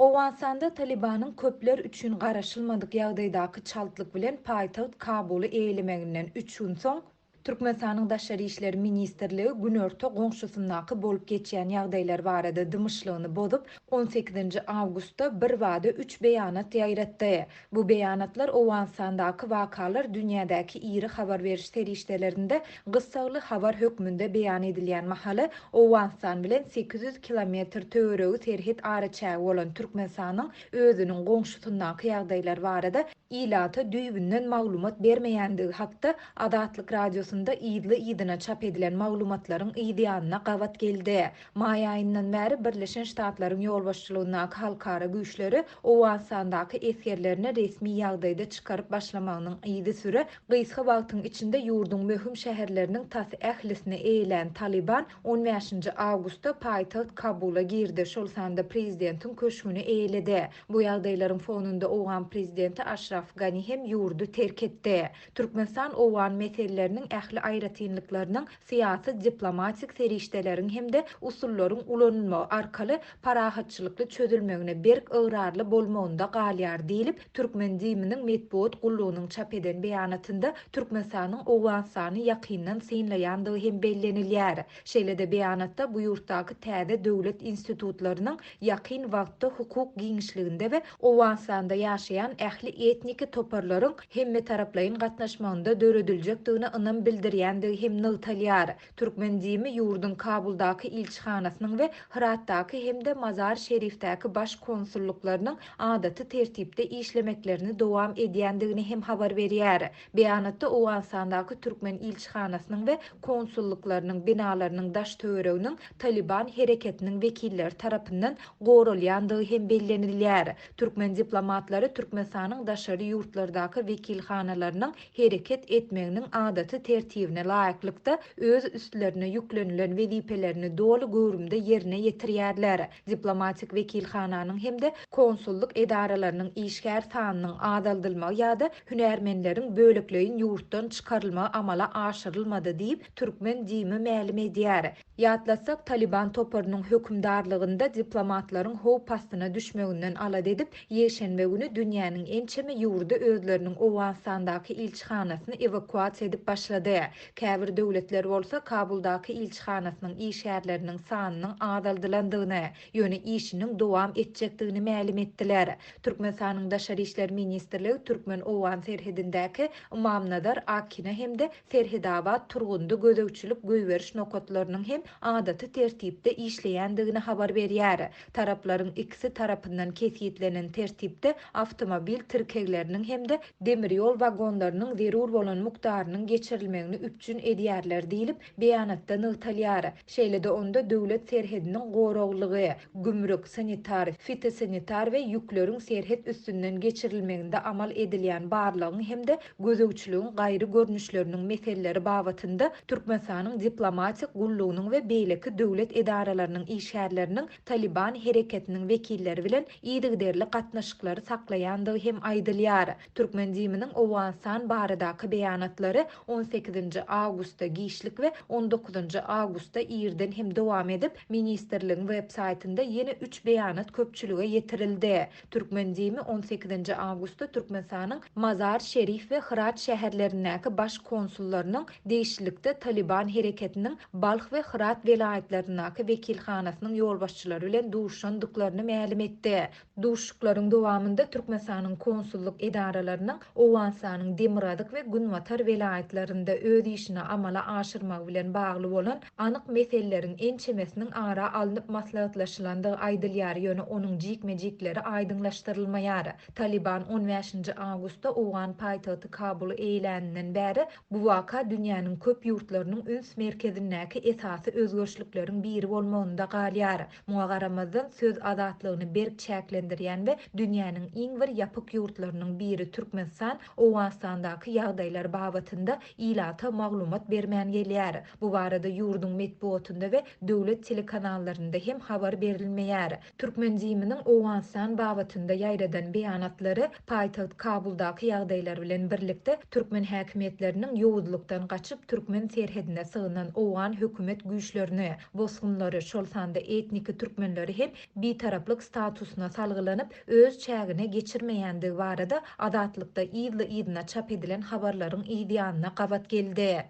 Owganystanda Talybanyň köpler üçin garaşylmadyk ýagdaýdaky çaltlyk bilen paýtagt Kabuly eýelemeginden üç gün soň, Türkmenistanyň Daşary işler ministrligi günorta goňşusyndaky bolup geçýän ýagdaýlar barada dymyşlygyny bozup, on sekizinji awgustda birbada üç beýanat ýaýratdy. Bu beýanatlar Owganystandaky wakalar dünýädäki iri habar beriş serişdelerinde gyssagly habar hökmünde beýan edilýän mahaly, Owganystan bilen 800 kilometr töweregi serhet araçägi bolan Türkmenistanyň özüniň goňşusyndaky ýagdaýlar barada ilata düýbünden maglumat bermeýändigi hakda Azatlyk Radiosynda yzly-yzyna çap edilen maglumatlaryň yzýanyna gabat geldi. Maý aýyndan bäri Birleşen Ştatlaryň ýolbaşçylygyndaky halkara güýçleri Owganystandaky esgerlerini resmi ýagdaýda çykaryp başlamagynyň yzysüre gysga wagtyň içinde ýurduň möhüm şäherleriniň tas ählisini eýelän Talyban on bäşinji awgustda paýtagt Kabula girdi, şol sanda prezidentiň köşgüni eýeledi. Bu ýagdaýlaryň fonunda owgan prezidenti Aşraf Gani hem ýurdy terk etdi. Türkmenistan owgan meseleleriniň ähli aýratynlyklarynyň syýasy-diplomatik serişdeleriň hem-de usullaryň ulanylmagy arkaly parahatçylykly çözülmegine berk ygrarly bolmagynda galýar diýlip, türkmen DIM-niň metbugat gullugynyň çap eden beýanatynda Türkmenistanyň Owganystany ýakyndan synlaýandygy hem bellenilýär. Şeýle-de beýanatda bu ýurtdaky täze döwlet institutlarynyň ýakyn wagtda hukuk giňişliginde we Owganystanda ýaşaýan ähli etniki toparlaryň hemmetaraplaýyn gatnaşmagynda dörediljekdigine ynam bildirýändigi hem nygtalýar. Türkmen DIM-i ýurduň Kabuldaky ilçihanasynyň we Hyratdaky hem-de Mazar-Şerifdäki baş konsullyklarynyň adaty tertipde işlemeklerini dowam edýändigini hem habar berýär. Beýanatda Owganystandaky türkmen ilçihanasynyň we konsullyklarynyň binalarynyň daş-töwereginiň Talyban hereketiniň wekilleri tarapyndan goralýandygy hem bellenilýär. Türkmen diplomatlary Türkmenistanyň daşary ýurtlardaky wekilhanalarynyň hereket etmeginiň adaty tertibine laýyklykda öz üstlerine ýüklenilen wezipelerini doly göwrümde ýerine ýetirýärler. Diplomatik wekilhananyň hem-de konsullyk edaralarynyň işgär sanynyň azaldylmagy ýa-da hünärmenleriň bölekleýin ýurtdan çykarylmagy amala aşyrylmady diýip, türkmen DIM-i mälim edýär. Ýatlatsak, Talyban toparynyň hökümdarlygynda diplomatlaryň howp astyna düşmeginden alada edip, ýekşenbe güni dünýäniň ençeme ýurdy özleriniň Owganystandaky ilçihanasyny ewakuasiýa edip başlady. Käbir döwletler bolsa Kabuldaky ilçihanasynyň işgärleriniň sanynyň azaldylandygyny, ýöne işiniň dowam etjekdigini mälim etdiler. Türkmenistanyň Daşary işler ministrligi türkmen-owgan serhedindäki Ymamnazar, Akina hem-de Serhedabat, Turgundy gözegçilik-goýberiş nokatlarynyň hem adaty tertipde işleýändigini habar berýär. Taraplaryň ikisi tarapyndan kesgitlenen tertipde awtomobil tirkegleriniň hem-de demir ýol wagonlarynyň zerur bolan mukdarynyň geçirilmegini üpjün edýärler diýlip, beýanatda nygtalýar. Şeýle-de onda döwlet serhediniň goraglygy, gümrük, sanitar, fitosanitar we ýükleriň serhet üstünden geçirilmeginde amal edilýän barlagyň hem-de gözegçiligiň gaýry görnüşleriniň meseleleri babatynda Türkmenistanyň diplomatik gullugynyň we beýleki döwlet edaralarynyň işgärleriniň Talyban hereketiniň wekilleri bilen yzygiderli gatnaşyklary saklaýandygy hem aýdylýar. Türkmen DIM-niň Owganystan baradaky beýanatlary on sekizinji awgustda giçlik we on dokuzynjy awgustda irden hem dowam edip, ministrligiň web-saýtynda ýene üç beýanat köpçülige ýetirildi. Türkmen DIM-i on sekizinji awgustda Türkmenistanyň Mazar-Şerif we Hyrat şäherlerindäki baş konsullarynyň degişlilikde Talyban hereketiniň Balh we Hyrat welaýatlaryndaky wekilhanasynyň ýolbaşçylary bilen duşuşandyklaryny mälim etdi. Duşuşyklaryň dowamynda Türkmenistanyň konsullyk edaralarynyň Owganystanyň demirgazyk we günbatar welaýatlarynda öz işini amala aşyrmagy bilen bagly bolan anyk meseleleriň ençemesiniň ara alnyp maslahatlaşylandygy aýdylýar, ýöne onuň jikme-jikleri aýdyňlaşdyrylmaýar. Talyban on bäşinji awgustda owgan paýtagty Kabuly eýeläninden bäri bu waka dünýäniň köp ýurtlarynyň üns merkezindäki esasy özgerişlikleriň biri bolmagynda galýar. Muňa garamazdan, söz azatlygyny berk çäklendirýän we dünýäniň iň bir ýapyk ýurtlarynyň biri Türkmenistan Owganystandaky ýagdaýlar babatynda ila. ilata maglumat bermän gelýär. Bu barada ýurduň metbugatynda we döwlet telekanallarynda hem habar berilmeýär. Türkmen DIM-niň Owganystan babatynda ýaýradan beýanatlary paýtagt Kabuldaky ýagdaýlar bilen birlikde, türkmen häkimiýetleriniň ýowuzlykdan gaçyp türkmen serhedine sygynan owgan hökümet güýçlerini, bosgunlary, şol sanda etniki türkmenleri hem bitaraplyk statusyna salgylanyp, öz çägine geçirmeýändigi barada Azatlykda yzly-yzyna çap edilen habarlaryň yzýanyna gabat geldi.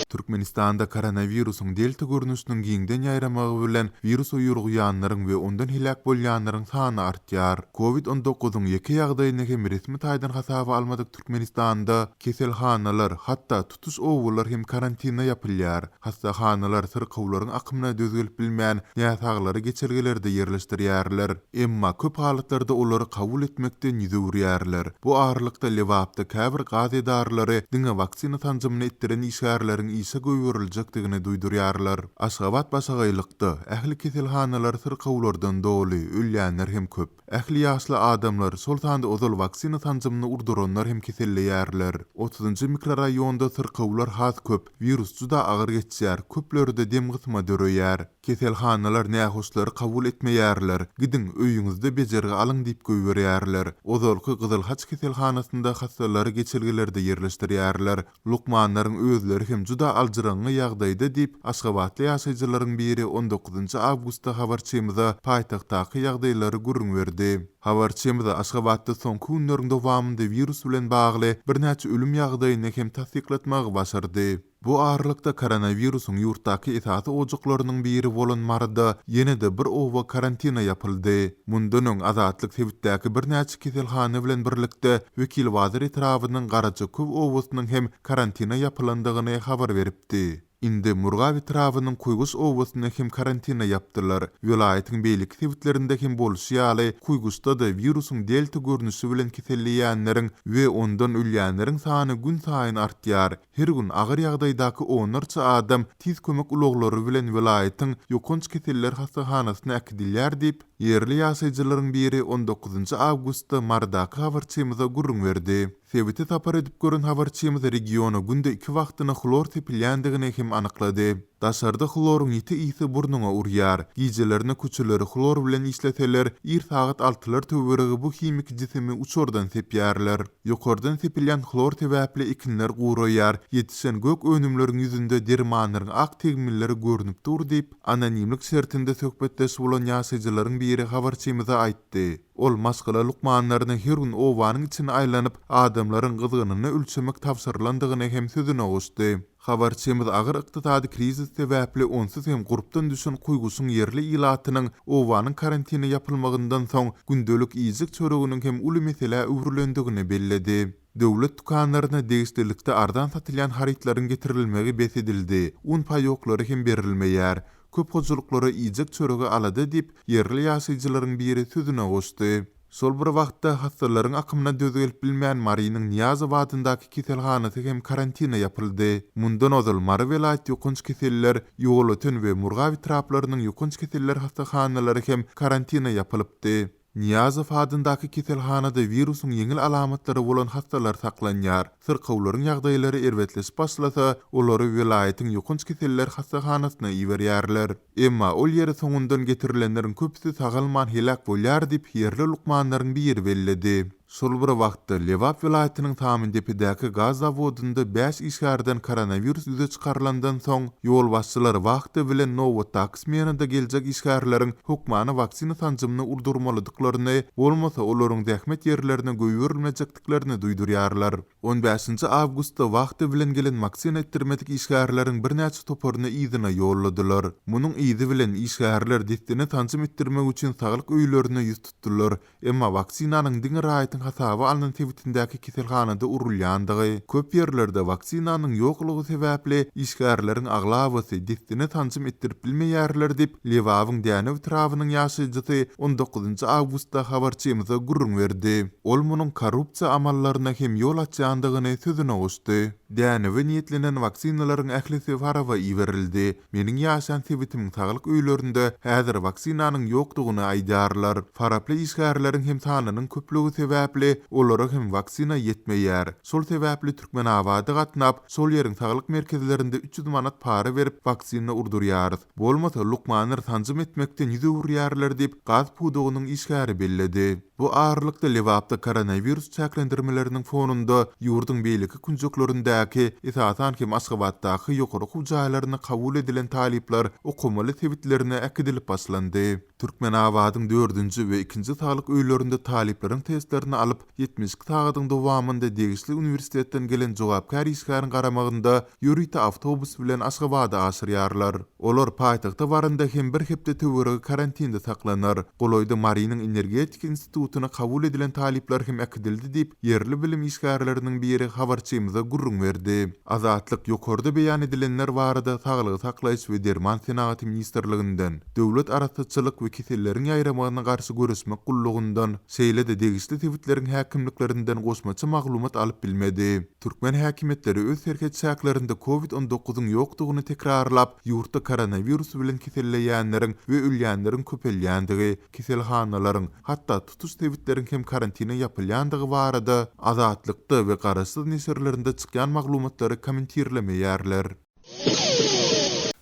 Türkmenistanda koronawirusyň delta görnüşiniň giňden ýaýramagy bilen wirusa ýolugýanlaryň we ondan heläk bolýanlaryň sany artýar. Covid 19-yň ýeke ýagdaýyny hem resmi taýdan hasaba almadyk Türkmenistanda keselhanalar, hatda tutuş obalar hem karantine ýapylýar. Hassahanalar syrkawlaryň akymyna döz gelip bilmän, näsaglary geçelgelerde ýerleşdirýärler. Emma köp halatlarda olary kabul etmekden ýüz öwürýärler. Bu aralykda Lebapda käbir gaz edaralary diňe waksina sanjymyny etdiren işgärleriň işe goýberiljekdigini duýdurýarlar. Aşgabat başagaýlykda, ähli keselhanalar syrkawlardan doly, ölýänler hem köp. Ähli ýaşly adamlar, şol sanda ozal waksina sanjymyny urduranlar hem keselleýärler. Otuzynjy mikroraýonda syrkawlar has köp, wirus juda agyr geçýär, köplerde demgysma döreýär. Keselhanalar nähoşlary kabul etmeýärler, gidiň, öýüňizde bejergi alyň diýip goýberýärler. Ozalky Gyzyl Haç keselhanasynda hassalary geçelgelerde ýerleşdirýärler. Lukmanlaryň özleri hem juda aljyraňňy ýagdaýda diýip, aşgabatly ýaşaýjylaryň biri on dokuzynjy awgustda habarçymyza paýtagtdaky ýagdaýlary gürrüň berdi. Habarçymyza Aşgabatda soňky günleriň dowamynda wirus bilen bagly birnäçe ölüm ýagdaýyny hem tassyklatmagy başardy. Bu aralykda koronawirusyň ýurtdaky esasy ojaklarynyň biri bolan Maryda ýene-de bir oba karantina ýapyldy. Mundan öň Azatlyk sebitdäki birnäçe keselhana bilen birlikde Wekilbazar etrabynyň Garajaköw obasynyň hem karantina ýapylandygyny habar beripdi. Indi Murgap etrabynyň Kuýguş obasyny hem karantina ýapdylar. Welaýatyň beýleki sebitlerinde hem bolşy ýaly, Kuýguşda-da wirusyň delta görnüşi bilen keselleýänleriň we ondan ölýänleriň sany günsaýyn artýar. Her gün agyr ýagdaýdaky onlarça adam tiz kömek ulaglary bilen welaýatyň ýokanç keseller hassahanasyna äkidilýär diýip, ýerli ýaşaýjylaryň biri on dokuzynjy awgustda Marydaky habarçymyza gürrüň berdi. Sebite sapar edip gören habarçymyz regiona günde iki wagtyna hlor sepilýändigini hem anyklady. Daşarda hloryň ýiti ysy burnuňa urýar. Gijelerine köçeleri hlor bilen işleseler, ir sagat altylar töweregi bu himiki jisimi uçardan sepýärler. Ýokardan sepilýän hlor sebäpli ekinler guraýar, ýetişen gök önümleriň ýüzünde dermanlaryň ak tegmilleri görnüp dur diýip, anonimlik şertinde söhbetdeş bolan ýaşaýjylaryň biri habarçymyza aýtdy. Ol maşgala lukmanlaryna her gün obanyň içine aýlanyp, adamlaryň gyzgynyny ölçemek tabşyrylandygyny hem sözüne goşdy. Habarçymyz agyr ykdysady krizis sebäpli onsuz hem gurpdan düşen Kuýguşyň ýerli ilatynyň obanyň karantine ýapylmagyndan soň gündelik iýjek çöreginiň hem uly meselä öwrülendigini belledi. Döwlet dükanlaryna degişlilikde arzan satylýan harytlaryň getirilmegi bes edildi, un paýoklary hem berilmeýär. Köp hojalyklara iýjek çöregi alada diýip, ýerli ýaşaýjylaryň biri sözüne goşdy. Şol bir wagtda, hassalaryň akymyna döz gelip bilmän Marynyň Nyýazow adyndaky keselhanasy hem karantina ýapyldy. Mundan ozal Mary welaýat ýokanç keseller, Ýolöten we Murgap etraplarynyň ýokanç keseller hassahanalary hem karantina ýapylypdy. Nyýazow adyndaky keselhanada wirusyň ýeňil alamatlary bolan hassalar saklanýar. Syrkawlaryň ýagdaýlary erbetleşip başlasa, olary welaýatyň ýokanç keseller hassahanasyna iberýärler. Emma ol ýere soňundan getirilenleriň köpüsi sagalman heläk bolýar diýip, ýerli lukmanlaryň biri belledi. Şol bir wagtda, Lebap welaýatynyň Samyndepedäki gaz zawodynda bäş işgärden koronawirus ýüze çykarylandan soň, ýolbaşçylar wahta bilen nobatdaky smenada geljek işgärleriň hökmany waksina sanjymyny urdurmalydyklaryny, bolmasa olaryň zähmet ýerlerine goýberilmejekdiklerini duýdurýarlar. On bäşinji awgustda wahta bilen gelen waksina etdirmedik işgärleriň birnäçe toparyny yzyna ýolladylar. Munuň yzy bilen işgärler dessine sanjym etdirmek üçin saglyk öýlerine ýüz tutdular Emma waksinanyň diňe raýatyň hasaba alnan sebitindäki keselhanada urulýandygy, köp ýerlerde waksinanyň ýoklugy sebäpli işgärleriň aglabasy dessine sanjym etdirip bilmeýärler diýip, Lebabyň Dänew etrabynyň ýaşaýjysy on dokuzynjy awgustda habarçymyza gürrüň berdi. Ol munuň korrupsiýa amallaryna hem ýol açýandygyny sözüne goşdy. Dänewe niýetlenen waksinalaryň ählisi Faraba iberildi. Meniň ýaşaýan sebitimiň saglyk öýlerinde häzir waksinanyň ýokdugyny aýdýarlar. Faraply işgärleriň hem sanynyň köplügi sebäpli, olara hem waksina ýetmeýär. Şol sebäpli Türkmenabada gatnap, şol ýeriň saglyk merkezlerinde 300 manat para berip, waksina urdurýarys. Bolmasa, lukmanlar sanjym etmekden ýüz öwürýärler diýip, gaz pudagynyň işgäri belledi. Bu aralykda, Lebapda koronawirus çäklendirmeleriniň fonunda ýurduň beýleki künjeklerindäki, esasan hem Aşgabatdaky ýokary okuw jaýlaryna kabul edilen talyplar okamaly sebitlerine äkidilip başlandy. Türkmenabadyň dördünji we ikinji saglyk öýlerinde talyplaryň testlerini alyp, 72 sagadyň dowamynda degişli uniwersitetden gelen jogapkär işgäriň garamagynda ýörite awtobus bilen Aşgabada aşyrýarlar. Olar paýtagta baranda hem bir hepde töweregi karantinde saklanar. Golaýda Marynyň energetika institutyna kabul edilen talyplar hem äkidildi diýip, ýerli bilim işgärleriniň biri habarçymyza gürrüň berdi. Azatlyk ýokarda beýan edilenler barada Saglygy saklaýyş we derman senagaty ministrliginden, Döwlet arassaçylyk we keselleriň ýaýramagyna garşy göreşmek gullugyndan, şeýle-de degişli sebitleriň häkimliklerinden goşmaça maglumat alyp bilmedi. Türkmen häkimiýetleri öz serhet çäklerinde Covid 19 yň ýokdugyny tekrarlap, ýurtda koronawirus bilen keselleýänleriň we ölýänleriň köpelýändigi, keselhanalaryň, hatda tutuş sebitleriň hem karantine ýapylýandygy barada Azatlykda we garaşsyz neşirlerinde çykýan maglumatlary kommentirlemeýärler.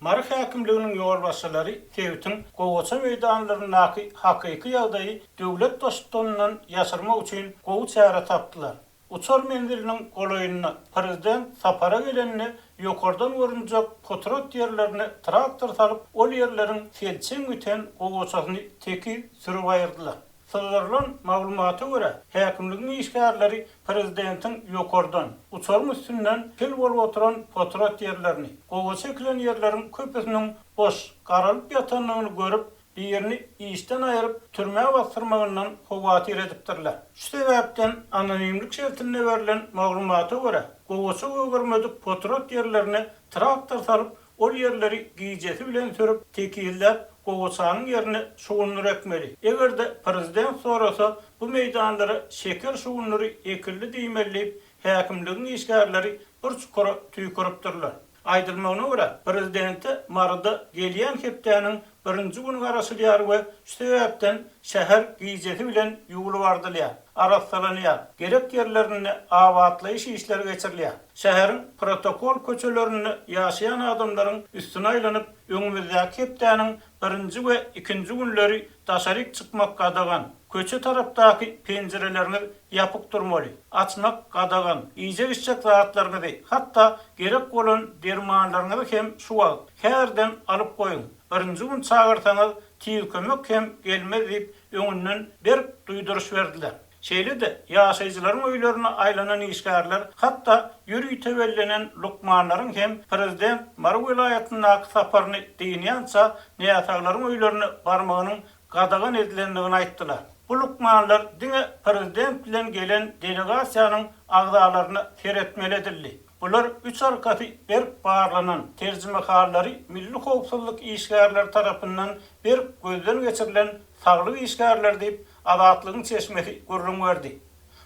Mary häkimliginiň ýolbaşçylary sebitiň gowaça meýdanlaryndaky hakyky ýagdaýy döwlet baştutanyndan ýaşyrmak üçin gowy çäre tapdylar. Uçar menziliniň golaýynda prezident sapara gelende ýokardan görünjek potrat ýerlerine traktor salyp, ol ýerleriň selçeň biten gowaçasyny tekiz sürüp aýyrdylar. Syzdyrylan maglumata görä, häkimligiň işgärleri prezidentiň ýokardan, uçaryň üstünden sil bolup oturan potrat ýerlerini, gowaça ekilen ýerleriň köpüsiniň boş, garalyp ýatandygyny görüp, birini işden aýryp, türmä basdyrmagyndan howatyr edipdirler. Şu sebäpden anonimlik şertinde berlen maglumata görä, gowaça gögermedik potrat ýerlerine traktor salyp, ol ýerleri gijesi bilen sürüp, tekizläp, gowaçanyň ýerine şugundyr ekmeli. Eger-de prezident sorasa, bu meýdanlara şeker şugundyry ekildi diýmeli diýip, häkimligiň işgärleri bir çukura tüýküripdirler. Aýdylmagyna görä, prezidente Maryda gelýän hepdäniň birinji güni garaşylýar we şu sebäpden şäher gijesi bilen ýuwlup ardylýar, arassalanýar, gerek ýerlerinde abatlaýyş işleri geçirilýär. Şäheriň protokol köçelerinde ýaşaýan adamlaryň üstüne aýlanyp, öňümizdäki hepdäniň birinji we ikinji günleri Daşaryk çykmak gadagan. Köçe tarapdaky penjireleriňiz ýapyk durmaly. Açmak gadagan. Iýjek-içjek zatlaryňyzy, hatda gerek bolan dermanlaryňyzy hem şu wagt, häzirden alyp goýuň. Birinji gün çagyrsaňyz, tiz kömek hem gelmez diýip, öňünden berk duýduryş berdiler. Şeýle-de, ýaşaýjylaryň öýlerine aýlanan işgärler, hatda ýörite bellenen lukmanlaryň hem prezident Mary welaýatyndaky saparyny dynýança näsaglaryň öýlerine barmagynyň gadagan edilendigini aýtdylar. Bu lukmanlar diňe prezident bilen gelen delegasiýanyň agzalaryna seretmeli edildi. Bular üç arkasy berk barlanan, terjimehallary milli howpsuzlyk işgärleri tarapyndan berk gözden geçirilen saglyk işgärleri diýip, Azatlygyň çeşmesi gürrüň berdi.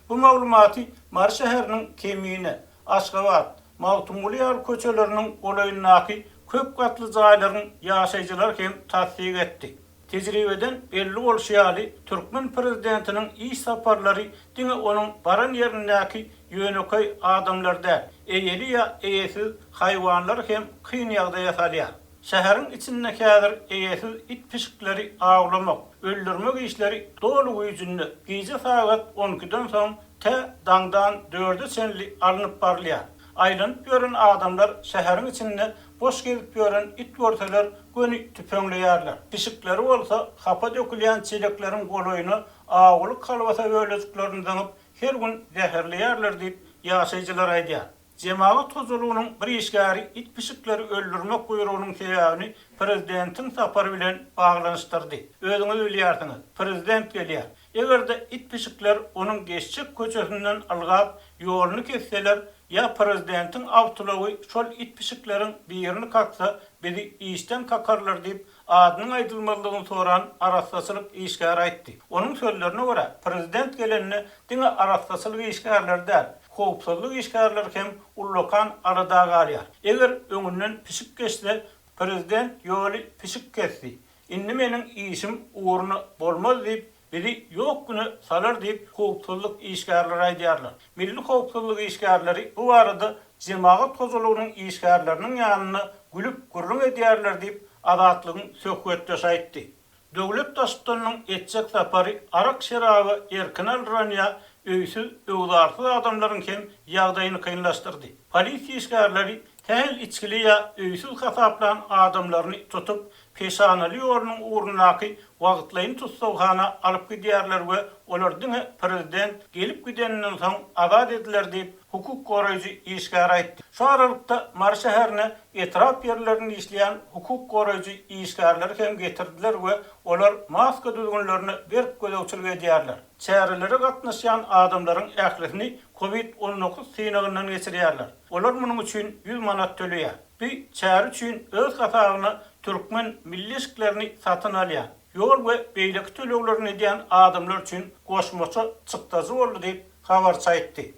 Bu maglumaty Mary şäheriniň Kemine, Aşgabat, Magtymguly ýaly köçeleriniň golaýyndaky köp gatly jaýlaryň ýaşaýjylary hem tassyk etdi. Tejribeden belli bolşy ýaly, türkmen prezidentiniň iş saparlary diňe onuň baran ýerindäki ýönekeý adamlary däl, eýeli ýa eýesiz haýwanlary hem kyn ýagdaýa salýar. Şäheriň içinde häzir eýesiz it-pişikleri awlamak, öldürmek işleri doly güýjünde, gije sagat on ikiden soň tä daňdan dörde çenli alnyp barylýar. Aýlanyp ýören adamlar şäheriň içinde boş gezip ýören it görseler göni tüpeňleýärler. Pişikleri bolsa hapa dökülýän çelekleriň golaýyna awuly kolbasa bölejiklerini zyňyp her gün zäherleýärler diýip, ýaşaýjylar aýdýar. Jemagat hojalygynyň bir işgäri it-pişikleri öldürmek buýrugynyň sebäbini prezidentiň sapary bilen baglanyşdyrdy. Özüňiz bilýärsiňiz, prezident gelýär. Eger-de it-pişikler onuň geçjek köçesinden ylgap, ýoluny kesseler, ýa prezidentiň awtoulagy şol it-pişikleriň birini kaksa, bizi işden kakarlar diýip, adynyň aýdylmazlygyny soran arassaçylyk işgäri aýtdy. Onuň sözlerine görä, prezident gelende diňe arassaçylyk işgärleri däl, Howpsuzlyk işgärleri hem ullakan alada galýar. Eger öňünden pişik geçse, prezident ýoly pişik kesdi, indi meniň işim ugruna bolmaz diýip, bizi ýok güne salar diýip, howpsuzlyk işgärleri aýdýarlar. Milli howpsuzlyk işgärleri bu barada jemagat hojalygynyň işgärleriniň ýanynda gülüp gürrüň edýärler diýip, Azatlygyň söhbetdeşi aýtdy. Döwlet Baştutanynyň etjek sapary arak-şeraba erkin aldyran ýa öýsüz-öwzarsyz adamlaryň hem ýagdaýyny kynlaşdyrdy. Polisiýa işgärleri sähel içgili ýa öýsüz hasaplan adamlaryny tutup, Peşanaly ýolunyň ugrundaky wagtlaýyn tussaghana alyp gidýärler we olar diňe prezident gelip gideninden soň azat ediler diýip, hukuk goraýjy işgär aýtdy. Şu aralykda Mary şäherine etrap ýerlerinde işleýän hukuk goraýjy işgärleri hem getirdiler we olar maska düzgünlerine berk gözegçilik edýärler. Çärelere gatnaşýan adamlaryň ählisini Covid 19 synagyndan geçirýärler. Olar munuň üçin 100 manat töleýär. Bu çäre üçin öz hasabyna türkmen milli eşiklerini satyn alýan, ýol we beýleki töleglerini edýän adamlar üçin goşmaça çykdajy boldy diýip, habarçy aýtdy.